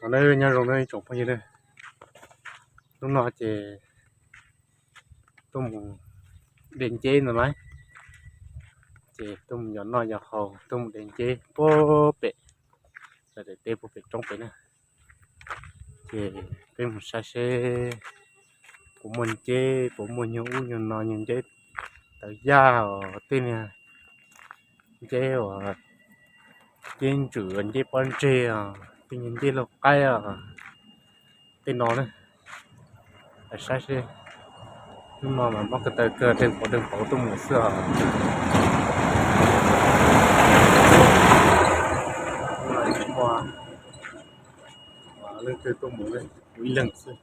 Os, nyob zoo nawb ib tsoom phooj ywg. Hnub no ces tuaj mus de nceb no lawm, ces tuaj mus yos noj yos haus, tuaj mus de nceb puag pem, daim teb puag pem roob pem na. Ces peb mus saib seb puas muaj nceb, puas muaj nyuag ub nyuag no, nyuag nceb tawv yaj os, tej niag nceb uas nceb ntswm, nceb pob ntseg os, tej nyuag nceb laug qaib os, tej no na. Saib seb, hnub no mas mob ko taw kawg, deeg pauv deeg pauv tuaj mus xwb os. Tsis muaj leej twg tuaj mus, kuv ib leeg xwb,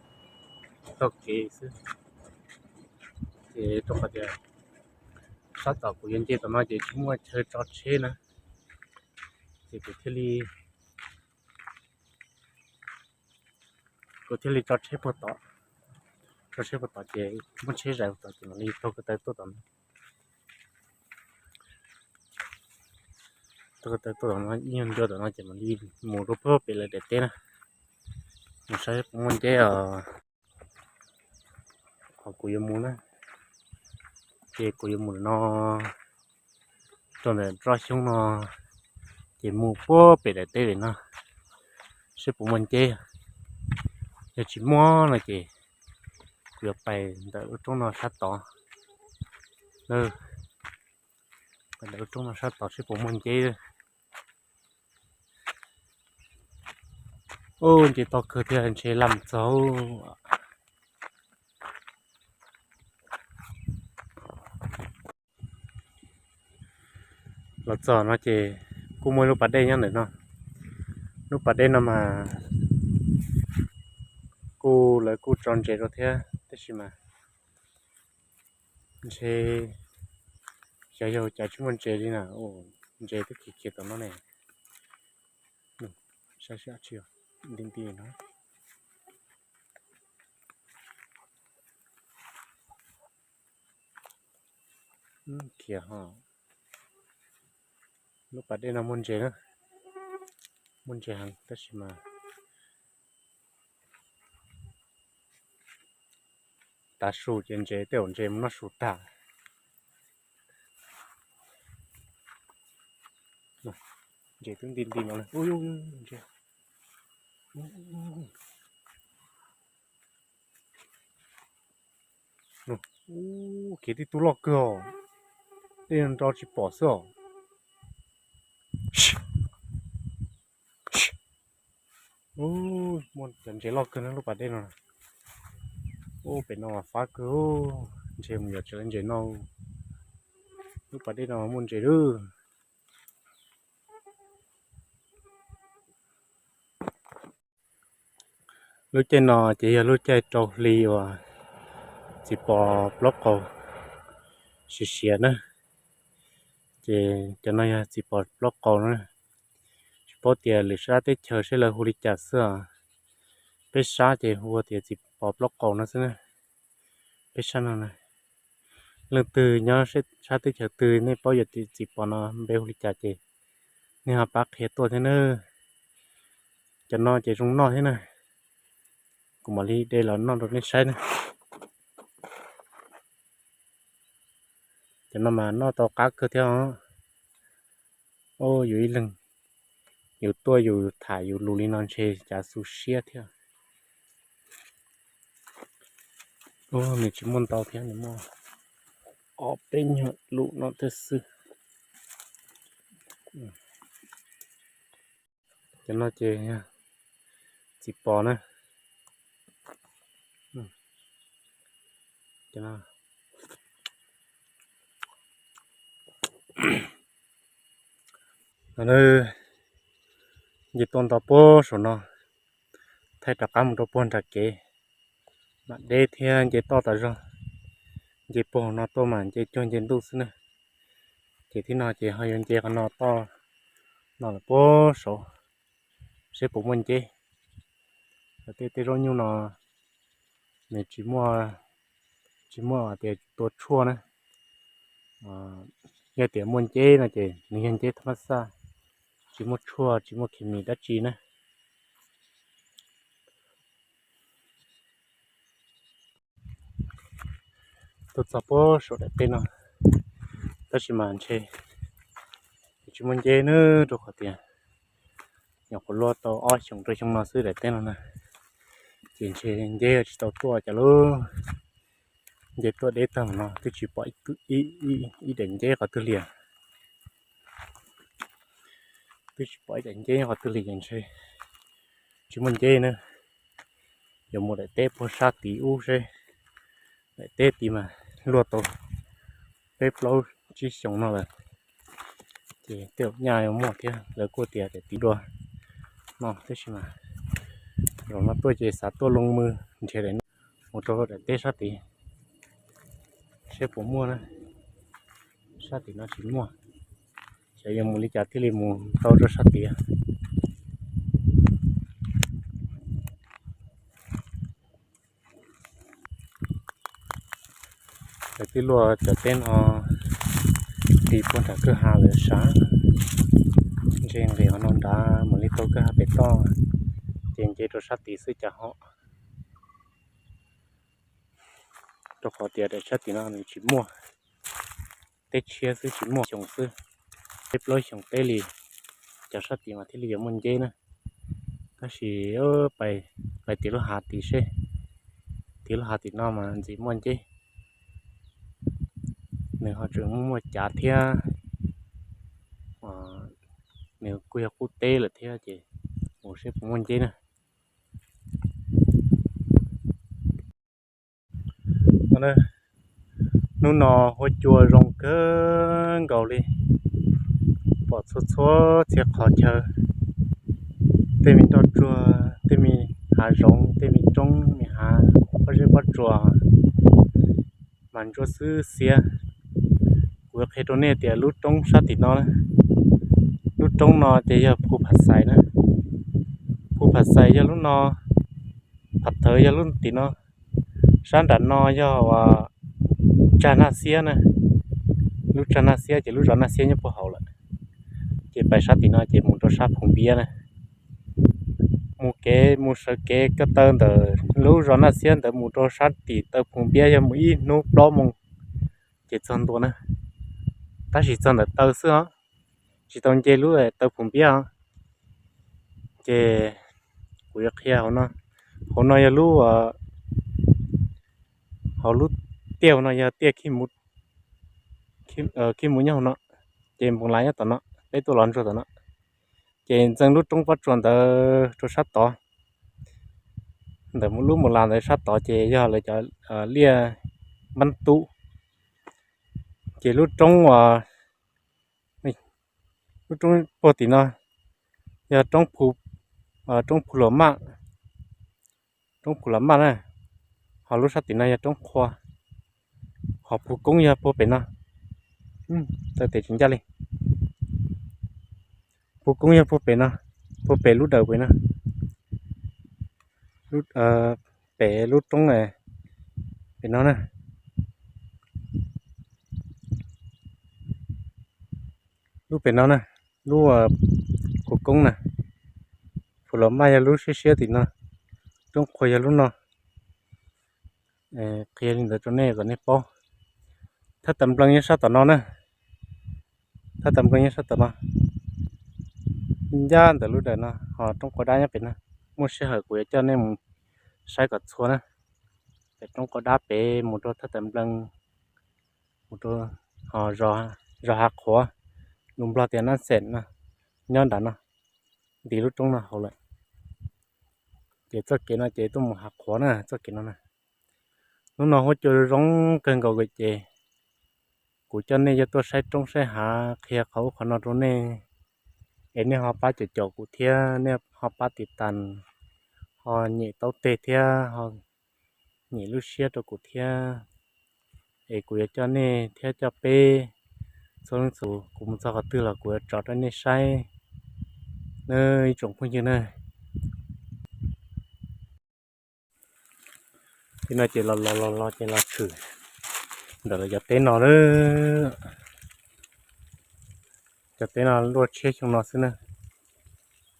taug kev xwb. Ces rau qhov tias sab tom kuv yuav nce tom no ces tsis muaj chaw tso tsheb na, ces kuv thiaj li, kuv thiaj li tso tsheb puag tod, tso tsheb puag tod ces muab tsheb zais puag tod ces mam li taug ko taw tuaj tom no. Taug ko taw tuaj tom no ib nyuag ncua tom no ces mam li mus rau puag pem lawv daim teb na, mus saib puas muaj nceb os. Qhov kuv yuav mus na, ces kuv yuav mus no, rau ntawm nrob xyoob no, ces mus puag pem daim teb pem no, seb puas muaj nceb. Yog tsis muaj no ces kuv yuav pais ntawm lub roob no sab tod. Pais ntawm lub roob no sab tod seb puas muaj nceb. Ub, nce toj kawg thiab, ntshe laj mus txog. Los txog no ces kuj muaj ib lub pas dej nyob ntawm no. Lub pas dej no mas kuj, lawv kuj tso ntses rau thiab tab sis mas ntshe xyov yog cas tsis muaj ntses li na. Ntses twb khiav khiav tom no ne. Saib seb tsis nti nti no. Khiav ho. Lub pas dej no muaj ntses na, muaj ntses heev tab sis mas tav su ces ntses, tej zaum ntses mus noj su tag. Ntses twb nti nti no. Ub, kev tib tug loj kawg os, dej nro tsis pom xwb os. Ub, muaj cov ntses loj kawg na lub pas dej no. Ub, pem no mas fab kawg, ntshe mus yos tsis tau ntses noj. Lub pas dej no muaj ntses lawm. Lub caij no ces yog lub caij rau hli uas txiv pos plaub qau siav siav na. Ces cov no yog txiv pos plaub qau na. Tsis paub tias lwm sab teb chaws seb lawv hu li cas xwb os. Peb sab ces hu tias txiv pos plaub qau no xwb na. Peb sab no na, leej twg nyob sab teb chaws twg nej paub yog txiv pos no npe hu li cas ces nej ho pab qhia tuaj thiab na. Cov no ces zoo noj thiab na. Kuv mam li de los noj rau nej saib na. Cov no mas noj tau qab kawg thiab os. Yus ib leeg yus tuaj yus tham yus lus li no ntshe cav xu siab thiab. Nws tsis muaj ntau thiab, nws muaj ob peb nyuag lus no thiab xwb. Cov no ces txiv pos na. Nce tuaj nto puag saum no, thaij rov qab mus rau puag nram kev, mam deb thiab nce toj tas zog. Nce puag no tuaj mas nce cuag nce ntuj xwb na. Ces thib no ces ho yuav nce qhov no toj no lawm puag saud, seb puas muaj nceb. Tej tej zaub nyuj no nws tsis muaj, tsis muaj tias tua tshuaj na. Yog tias muaj nceb no ces nws yog nceb thab mab xaj, tsis muaj tshuaj tsis muaj khes mis dab tsi na. tuaj txog puag saum daim teb no, tab sis mas ntshe tsis muaj nceb na, rau qhov tias nyuam qhuav luaj tau ob xyoos rau xyoo no xwb daim teb no na, ces ntshe nceb tsis tau tuaj cas lub. Nceb tuaj deb tag no twb tsis pom ib daim nceb qhov twg li. Twb tsis pom ib daim nceb qhov twg li ces ntshe tsis muaj nceb na. Yuav mus daim teb puag sab tid ub seb, daim teb tid mas luaj tau peb plaub tsib xyoos no lawm, ces tej zaum nyaj yuav muaj thiab. Lawv kuj tias daim tid dua no, tab sis mas zaum no tuaj ces xav tuaj loo mws nrhiav daim no mus rau daim teb sab tid seb puas muaj na. Sab tim no tsis muaj, xyov yuav mus li cas thiaj li mus tau rau sab tid. Lawv twb luaj cov teb no ti puag nram kwj ha lawm sav, ntshe nqis qhov no nrad mus li tau kwj ha pem toj, ces nce rau sab tid xwb cas ho. Rau qhov tias daim sab tim no nws tsis muaj, teb tshiab xwb tsis muaj xyoo xwb, peb plaub xyoos teb li, cov sab tid mas thiaj li yuav muaj nceb na. Tab sis pais tim lub hav tid seb, tim lub hav tim no mas ntxim muaj nceb, nws ho tseem muaj muaj cav thiab, nws kuj yog qub teb lawm thiab ces mus seb puas muaj nceb na. Hnub no huab cua zoo kawg nkaus li, pom txhua txhua txhia qhov chaw, tej me nroj tsuag, tej me hav zoov, tej me roob me hav, pob zeb pob tsuas mas ntsuab xwb xiab. Kuv qhia rau nej tias lub roob sab tim no, lub roob no ces yog Phu Pha Xais na. Phu Pha Xais yog lub no, Pha Thawv yog lub tim no, sab nram no yog Tsag Naj Xiab na. Lub Tsag Naj Xiab ces lub zos Naj Xiab nyob puag hauv lawm, ces pais sab tim no ces mus rau sab Phu Npiab na. Mus kev mus sawv kev ko taw ntawm lub zos Naj Xiab ntawd mus rau sab tim taw Phu Npiab yog mus ib hnub plaub moos ces txog ntua na. Tab sis txog ntawm taw xwb os, tsis tau nce lub taw Phu Npiab os. Ces kuv yuav qhia hauv no, hauv no yog lub, hauv lub tiaj hauv no yog tiaj Khib Mus nyob hauv no, ces Npoos Las nyob tom no, peb tuaj los ntsuag tom no. Ces ntxeev lub roob pob tsuas ntawd rau sab tod, ntawm lub Npoos Las ntawd sab tod ces yog lawv cov liaj Npab Tub. Ces lub roob, lub roob puag tim no yog roob Phu Luam Maj, roob Phu Luam Maj na. Ho lub sab tim no yog roob Qhua, ho Phu Koob yog puag pem no. Tawm tes tsis ncaj li. Phu Koob yog puag pem no, puag pem lub dawm pem no, pem lub roob pem no na. Lub pem no na, lub Phu Koob na, Phu Luam Maj yog lub siab siab tim no, roob Qhua yog lub no. Qhia li ntawd rau nej kom nej paub. Thaj Tas Nplees nyob sab tom no na, thaj Tas Nplees nyob sab tom no, ncaj ntawm lub dawm no, ho roob Qhua Dab nyob pem no. Muaj sij hawm kuv yuav coj nej mus saib kom txhua na, pem roob Qhua Dab pem mus rau thaj Tas Nplees, mus rau ho zos Hav Qhuav, lus Nplog tias Nab Xeem no, nyob nram no, nti lub roob no hauv lawm. Ces txoj kev no ces tuaj mus Hav Qhuav na, txoj kev no na. Hnub no huab cua zoo kawg nkaus ces kuv coj nej yuav tuaj saib roob saib hav qhia qhov ub qhov no rau nej, es nej ho pab caum caum kuv thiab, nej ho pab tiv tas, ho nyem taub teg thiab, ho nyem lub siab rau kuv thiab, es kuv yuav coj nej thiab coj peb txhua leej txhua tus, kuv mus txog qhov twg los kuv yuav tso rau nej saib na ib tsoom phooj ywg na. Tim no ces los los los los ces los tshwm ntawm lawv cov teb no lawm. Cov teb no luaj tshiab xyoo no xwb na,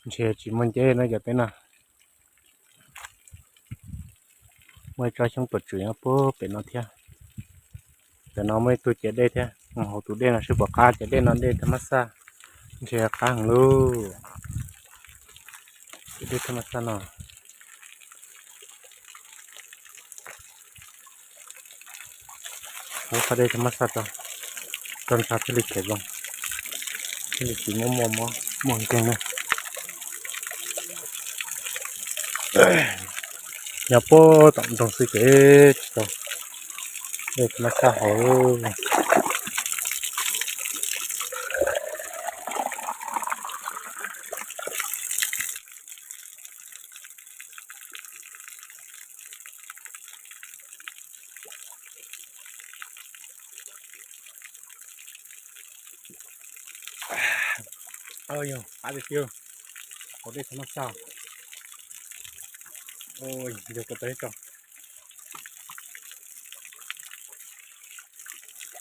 ntshe tsis muaj nceb na cov teb no. Muaj ib tsob xyoob tuam tswm nyob puag pem no thiab. Ntawm no muaj ib tug ciav dej thiab, hauv tus dej no seb puas qab, ciav dej no dej thaj mab xaj, ntshe qab heev lauj. Ciav dej thaj mab xaj no, hauv qab dej thaj mab xaj tso, tso ntsha thiaj li khiav zoo, thiaj li tsis muaj muaj mob muaj nkeeg na. Nyob puag tom nroog xwb ces tsis tau, dej thaj mab xaj hauv. Yog qab tiag tiag, hauv dej thaj mab xaj. Yog ko tau ib tso.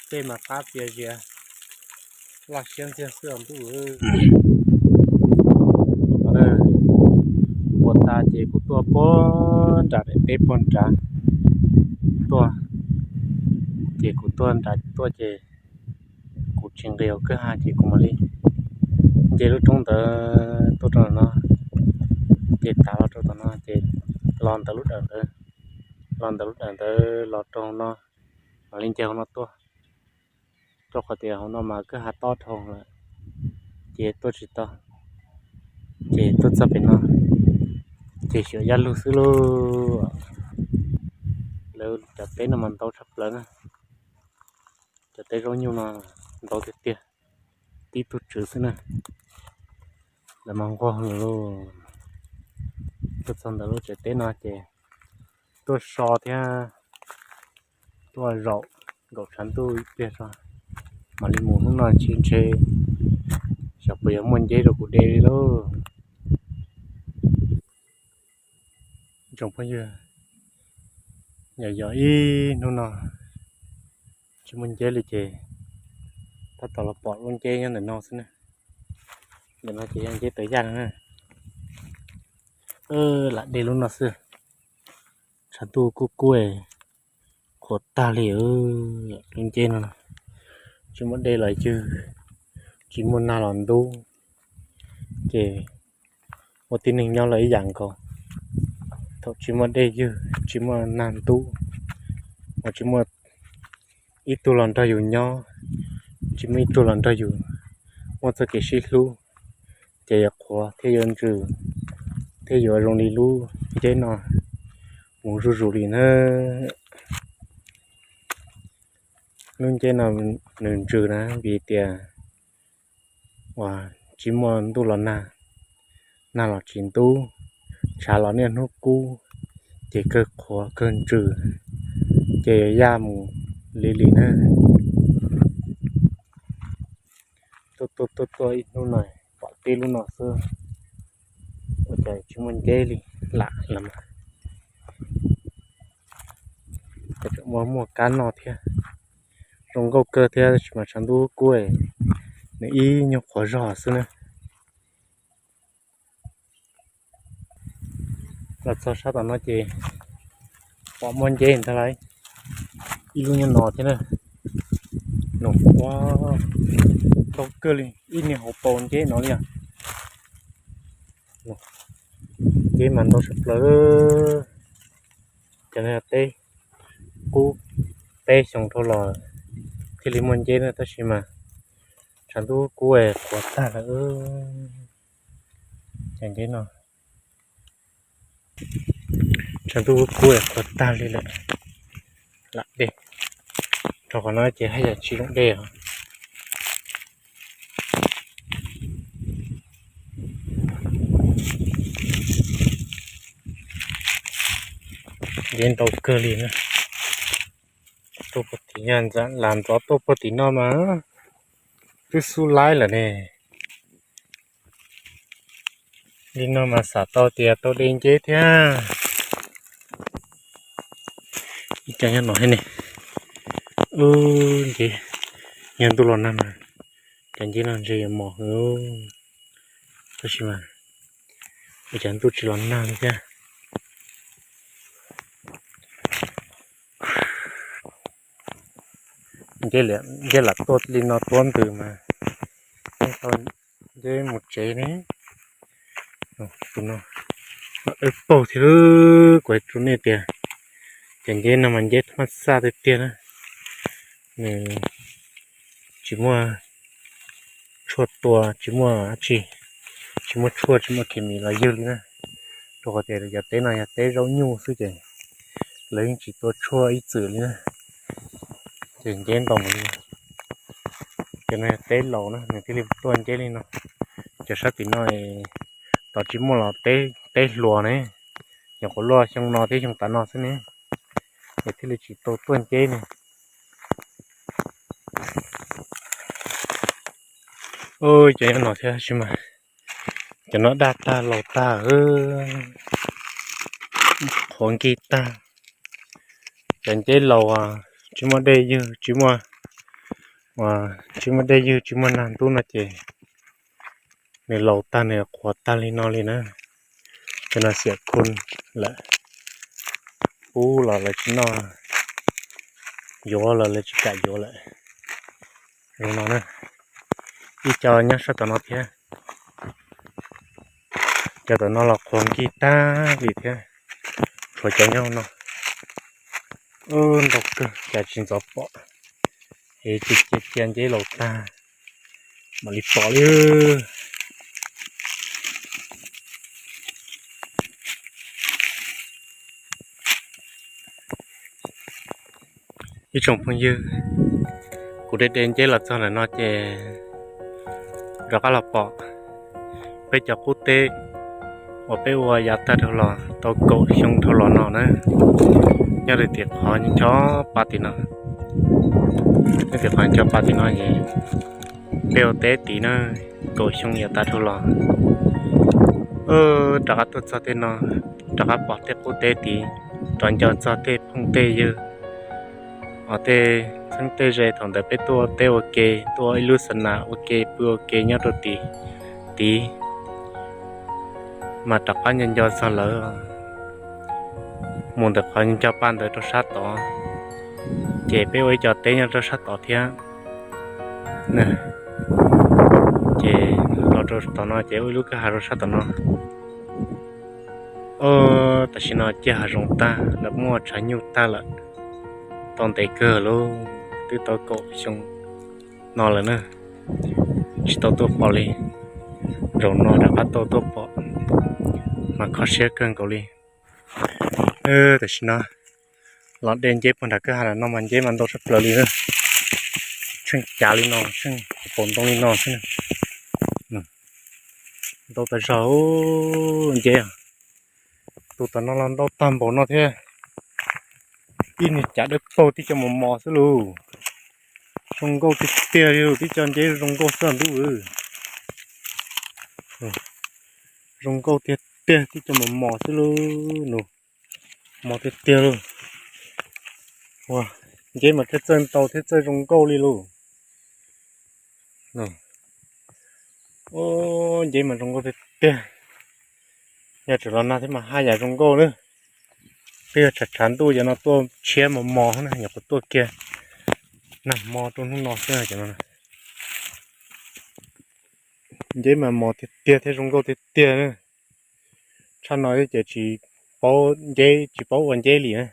Tej mas qab tiag tiag, laj siab ntxiag xwb os ntuj. Puas tas ces kuv tuaj puag nram daim teb puag nrad tuaj, ces kuv tuaj nrad tuaj ces kuv tsis nqis hauv kwj ha ces kuv mam li nce lub roob ntawd tuaj rau no, ces tav los rau tom no ces los ntawm lub dawm ntawd, los ntawm lub dawm ntawd los rau hauv no, mam li nce hauv no tuaj, rau qhov tias hauv no mas kwj ha tob dhau lawm, ces tuaj tsis tau, ces tuaj txog pem no ces xyuas yaj lug xwb lauj. Lawv cov teb no mas ntau tshaj plaws na, cov teb zaub nyuj no ntau tiag tiag, tib tug tswv xwb na. Lawv mas nquag lawm lauj. Tuaj txog ntawm lub tsev teb no ces tuaj so thiab tuaj zaum nkaum tshav ntuj ib pliag tso, mam li mus. Hnub no tsis ntshe xyov puas yuav muaj nceb rau kuv de li lauj. Tsoom phooj ywg, yog yog ib hnub no tsis muaj nceb li ces tab tom los pom lub nceb nyob ntawm no xwb na. Ntawm no ces yog nceb tawv yaj no na. Lam de lub no xwb. Tshav ntuj kub kub, qhuav tag li lub nceb no. Tsis muaj dej los ywg, tsis muaj nag los ntub, ces ua tib neeg nyob los ib yam nkaus. Thaum tsis muaj dej ywg, tsis muaj nag ntub, uas tsis muaj ib tug los nrog yus nyob, tsis muaj ib tug los nrog yus muaj txoj kev sib hlub, ces yuav qhuav thiab yuav ntsws, thiab yuav zoo li lub nceb no mus zuj zus li na. Lub nceb no nws ntsws na vim tias uas tsis muaj ntuj los nag, nag los tsis ntub, tshav los niaj hnub kub, ces kawg qhuav kawg ntsws, ces yaj mus li li na. Tuaj tuaj tuaj tuaj ib hnub no pom tib lub no xwb, ua cas tsis muaj nceb li, lam los mas. Muaj muaj kab noj thiab, zoo nkauj kawg thiab, tab sis mas tshav ntuj kub, nws ib nyuag qhuav zog xwb na. Los txog sab tom no ces pom muaj nceb ntag lauj, ib lub nyob no thiab na. Nws ua ntau kawg li, ib niag hauv paus nceb no li os. Nceb mas ntau tshaj plaws. Cov no yog teb qub, peb xyoo dhau los thiaj li muaj nceb na, tab sis mas tshav ntuj kub qhuav tag lawm. Cov nceb no, tshav ntuj kub qhuav tag li lawm. Lam de, rau qhov no ces haj yam tsis zoo de os. Nceb ntau kawg li na. Tuaj puag tim, lam ntxov tuaj puag tim no mas twb xub laib lawm ne. Li no mas xav tau tias tau de nceb thiab. Ib co nyob no thiab ne. Ub, nceb, yog ntuj los nag mas cov nceb no ntshe yuav mos heev, tab sis mas ua cas ntuj tsis los nag li thiab. Nceb lam tuaj li no tuab ntws mas yeej tau nceb mus tsev ne. Tus no dawb paug thiab, kuv hais rau nej tias cov nceb no mas nceb thab maj xaj tiag tiag na. Nws tsis muaj tshuaj tua, tsis muaj dab tsi, tsis muaj tshuaj, tsis muaj khes mis los ywg li na. Rau qhov tias cov teb no yog teb zaub nyuj xwb ces lawv yeej tsis tua tshuaj ib txwm li na. Ces nceb ntau mus li. Cov no yog teb laus na nws thiaj li tuaj nceb li no. Cov sab tim no tod tsis muaj los teb hluas ne, nyuam qhuav luaj xyoo no thiab xyoo tav no xwb ne, es thiaj li tsis tau tuaj nceb ne. Cov nyob no thiab sis mas cov no daj tag laus tag, qhuav nkig tag. Cov nceb laus tsis muaj dej ywg, tsis muaj, tsis muaj dej ywg tsis muaj nag ntub no ces nws laus tag nws qhuav tag li no li na. Cov no xiam khu lawm, pub los lawv tsis noj, yuav los lawv tsis kam yuav lawm. Zoo no na, ib co nyob sab tom no thiab. Cov tom no los qhuav nkig tag li thiab, tshuav cov nyob no. Ntau kawg cas tsis ntxov pom, es cia cia cia nceb laus tag mam li pom li. Ib tsoom phooj ywg, kuv de de nceb los txog ntawm no ces rov qab los pom peb cov qub teb uas peb ua yav tag dhau los tau kaum xyoo dhau los no na, nyob rau tim qhov ncho pa tim no. Nyob tim qhov ncho pa tim no es peb ua teb tid na, kaum xyoo yav tag dhau los rov qab tuaj txog tej no, rov qab pom tej qub teb tid, rov nco txog tej phooj tej ywg, os tej txheeb tej ze thaum ntawd peb tuaj ua teb ua ke, tuaj ua ib lub xa nas ua ke pw ua ke nyob rau tid tid, mas rov qab nco nco txog lawv. Mus ntawm qhov nco pa ntawd rau sab tod, ces peb ua ib co teb nyob rau sab tod thiab. Ces los rau tom no ces ua ib lub kwj ha rau sab tom no. Tam sim no ciaj hav zoov tag, lawv muaj tshav nyuj tag lawm, tau ntev kawg lauj, twb tau kaum xyoo no lawm na, tsis tau tuaj pom li. Zaum no rov qab tau tuaj pom mas kho siab kawg nkaus li. Tam sim no los de nceb puag nram kwj ha no mas nceb mas ntau tshaj plaws li na, tsheej cav li no, tsheej paus ntoo li no xwb. Ntau tas zog nceb, tus tom no los ntau tag npaum no thiab. Ib niag cav dawb paug tib co mos mos xwb lauj. Zoo nkauj tiag tiag li lauj, tib co nceb zoo nkauj xwb ntub. Zoo nkauj tiag tiag, tib co mos mos xwb lauj, nus mos tiag tiag lauj. Ua, nceb mas thiaj txawj ntau thiab txawj zoo nkauj li lauj. Nceb mas zoo nkauj tiag tiag. Yog tseem los nag thiab mas haj yam zoo nkauj na. Twb yog tshav tshav ntuj cov no tuaj tshiab mos mos na, nyuam qhuav tuaj kiag nag hmo rau hnub no xwb cov no. Nceb mas mos tiag tiag thiab zoo nkauj tiag tiag na. Tshaj no ces tsis paub nceb, tsis paub ua nceb li na.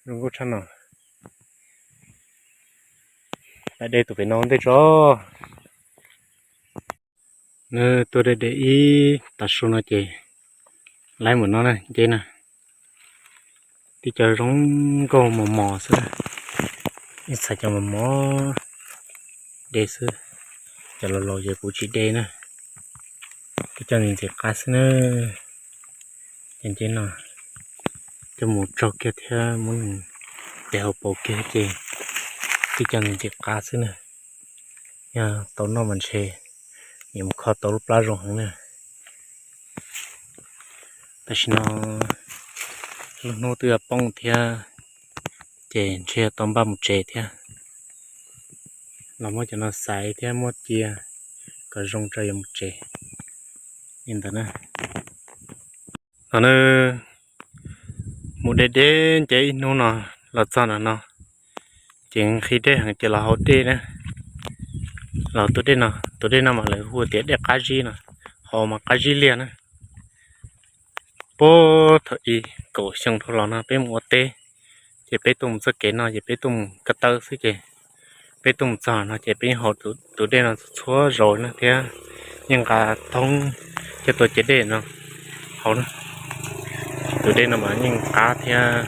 Zoo nkauj tshaj no. Lam de tus pem no ua ntej tso. Tuaj de de ib tav su no ces laib mus no na, nceb na. Tib co zoo nkauj mos mos xwb, ib txhais cov mos mos de xwb. Cov laus laus ces kuv tsis de na, tib co ntxim ntxim qab xwb na. Ces nceb no coj mus tsaug kiag thiab muab nws tes hauv paus kiag ces tib co ntxim ntxim qab xwb na. Yog tau noj mas ntshe yuav mus kho tau lub plab zoo heev na. Tam sim no lub hnub twb yuav poob thiab, ces ntshe yuav tau npaj mus tsev thiab. Los muab cov no xaiv thiab muab cia kom zoo tso yuav mus tsev li ntawd na. No na, mus de de nceb ib hnub no los txog ntawm no, Ces nqhis dej heev ces los haus dej na, los tus dej no, tus dej no mas lawv hu tias dej qab zib no, haus mas qab zib liaj na. Puag thaum ub kaum xyoo dhau los no peb mus ua teb, ces peb tuaj mus txoj kev no ces peb tuaj mus ko taw xwb ces peb tuaj mus txog no ces peb yeej haus tus dej no txhua zaus na thiab yeej nqa thoob coj tuaj cev dej no haus na. Tus dej no mas yeej qab thiab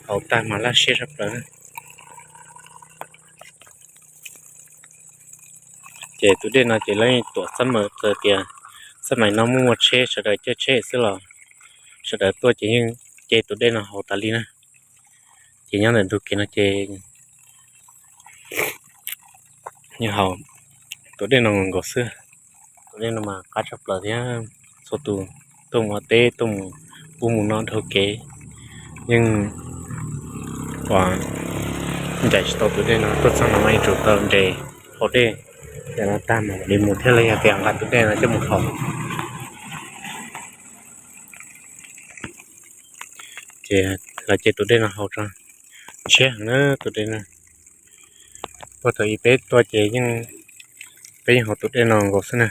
haus tag mas laj siab tshaj plaws na. Ces tus dej no ces lawv tuam xab maim tias xab maim no muaj muaj tsheb sawv daws caij tsheb xwb los sawv daws tuaj ces yeej ce tus dej no haus tas li na. Ces nyob ntawm ntug kev no ces yeej haus tus dej no nkaus xwb. Tus dej no mas qab tshaj plaws thiab txhua tus tuaj mus ua teb tuaj mus ub mus no dhau kev yeej ua ncaim tsis tau tus dej no tuaj txog no mas yuav tsum tau nres haus dej. Ces no tag mam li mus thiab los yog tias nqa tus dej no coj mus haus. Ces lawv ce tus dej no haus tso, ntshiab heev na tus dej no. Puag thaum ub peb tuaj ces yeej, peb yeej haus tus dej no nkaus xwb na.